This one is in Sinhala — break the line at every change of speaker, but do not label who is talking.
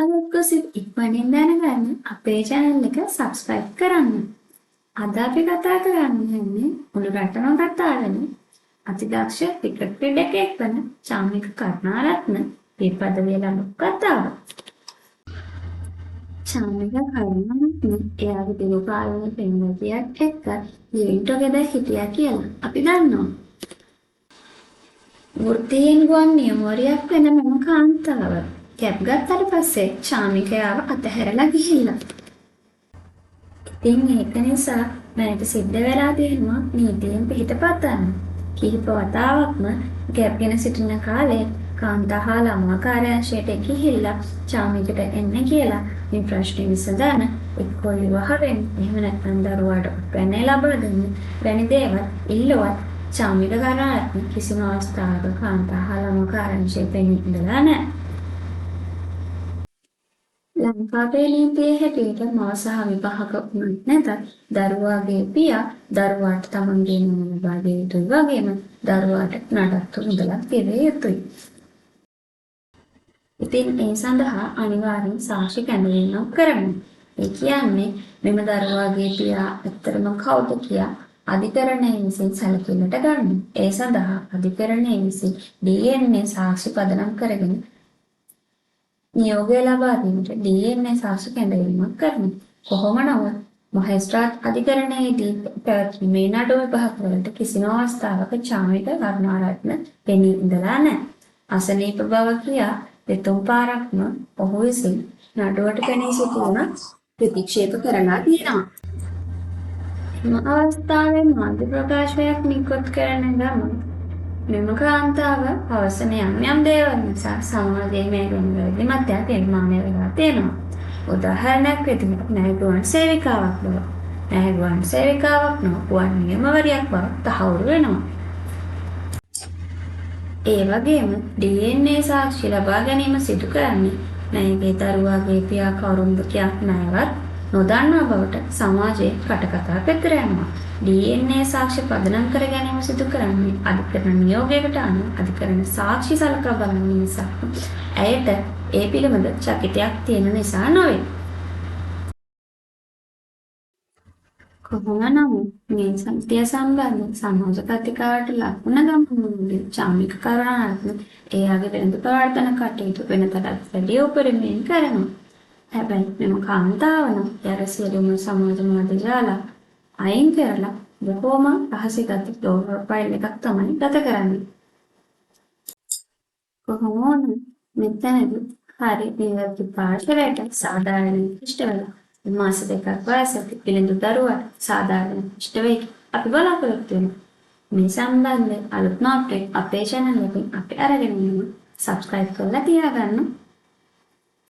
අලුත් ගොසිප් ඉක්මනින් දැනගන්න අපේ චැනල් එක සබ්ස්ක්‍රයිබ් කරන්න. අද අපි කතා කරන්න යන්නේ මුළු රටම කතා වෙන අතිදක්ෂ ක්‍රිකට් ක්‍රීඩකයෙක් වන චාමික කරුණාරත්න මේ පදවිය ලැබපු කතාව. චාමික කරුණාරත්න එයාගේ දිගු කාලීන පෙම්වතියත් එක්ක ලිවිං ටුගෙදර් හිටියා කියලා අපි දන්නවා. වෘත්තීයෙන් ගුවන් නියමුවරියක් වෙන මෙම කාන්තාව කැප් ගත්තට පස්සේ චාමික එයාව අතහැරලා ගිහිල්ලා. ඉතින් ඒක නිසා මැනට සිද්ධ වෙලා තියෙනවා නීතියෙන් පිහිට පතන්න. කිහිප වතාවක්ම ගැප් ගෙන සිටින කාලේ කාන්තා හා ළමා කාර්යාංශයට ගිහිල්ලා චාමිකට එන්න කියලා මේ ප්‍රශ්නේ විසඳන්න එක්කෝ විවාහ වෙන්න, එහෙම නැත්නම් දරුවාට උත්පැන්නේ ලබා දෙන්න වැනි දේවල් ඉල්ලුවත් චාමික කරුණාරත්න කිසිම අවස්ථාවක කාන්තා හා ළමා කාර්යාංශයේ පෙනී ඉඳලා නැහැ. ලංකාවේ නීතියේ හැටියට මව සහ විවාහක වුණත් නැතත් දරුවාගේ පියා දරුවාට තමන්ගේ නම ලබා දිය යුතුයි වගේම දරුවාට නඩත්තු මුදලක් ගෙවිය යුතුයි. ඉතින් ඒ සඳහා අනිවාර්යෙන් සාක්ෂි කැඳවීමක් කරනවා. ඒ කියන්නේ මෙම දරුවාගේ පියා ඇත්තටම කවුද කියා අධිකරණය විසින් සැලකිල්ලට ගන්න. ඒ සඳහා අධිකරණය විසින් DNA සාක්ෂි පදනම් කරගෙන නියෝගය ලබා දීමට DNA සාක්ෂි කැඳවීමක් කරනවා. කොහොම නමුත් මහේස්ත්‍රාත් අධිකරණයේදී පැවැත්වුණු මේ නඩු විභාග වලට කිසිම අවස්ථාවක චාමික කරුණාරත්න පෙනී ඉඳලා නැහැ. අසනීප බව කියා දෙතුන් පාරක්ම ඔහු විසින් නඩුවට පෙනී සිටීම ප්‍රතික්ෂේප කරලා තියෙනවා. එම අවස්ථාවේ මාධ්‍ය ප්‍රකාශයක් නිකුත් කරන ගමන් මෙම කාන්තාව පවසන යම් යම් දේවල් නිසා සමාජයේ මේ ගැන වැරදි මතයක් නිර්මාණය වෙලා තියෙනවා. උදාහරණයක් විදිහට මැය ගුවන් සේවිකාවක් බව. මැය ගුවන් සේවිකාවක් නොව ගුවන් නියමවරියක් බව තහවුරු වෙනවා. ඒ වගේම DNA සාක්ෂි ලබා ගැනීම සිදු කරන්නේ මැයගේ දරුවාගේ පියා කවුරුන්ද කියා මැයවත් නොදන්නා බවට සමාජයේ කටකතා පැතිර යනවා. DNA සාක්ෂි පදනම් කර ගැනීම සිදු කරන්නේ අධිකරණ නියෝගයකට අනුව අධිකරණ සාක්ෂි සලකා බලන නිසා ඇයට ඒ පිළිබඳ චකිතයක් තියෙන නිසා නොවේ. කොහොම නමුත් මේ සත්‍ය සම්බන්ධ සමාජ කතිකාවට ලක් වුණ ගමන් චාමික කරුණාරත්න එයාගේ වෙළඳ ප්‍රවර්ධන කටයුතු වෙනතටත් වැඩිය උපරිමයෙන් කරනවා. හැබැයි මෙම කාන්තාව නම් එයාගේ සියලුම සමාජ මාධ්‍ය ජාල අයින් කරලා බොහෝම රහසිගත ලෝ ප්‍රොෆයිල් එකක් තමයි ගත කරන්නේ. කොහොම වුණත් මෙතනදි හරි නිවැරදි පාර්ශවයට සාධාරණ ඉෂ්ට වෙලා මාස 2ක් වයසක පිළිඳු දරුවාට සාධාරණ ඉෂ්ට වෙයි අපි බලාපොරොත්තු වෙනවා. මේ සම්බන්ධ අලුත්ම අප්ඩේට් අපේ චැනල් එකෙන් අපි අරගෙන එනවා. සබ්ස්ක්‍රයිබ් කරලා තියාගන්න.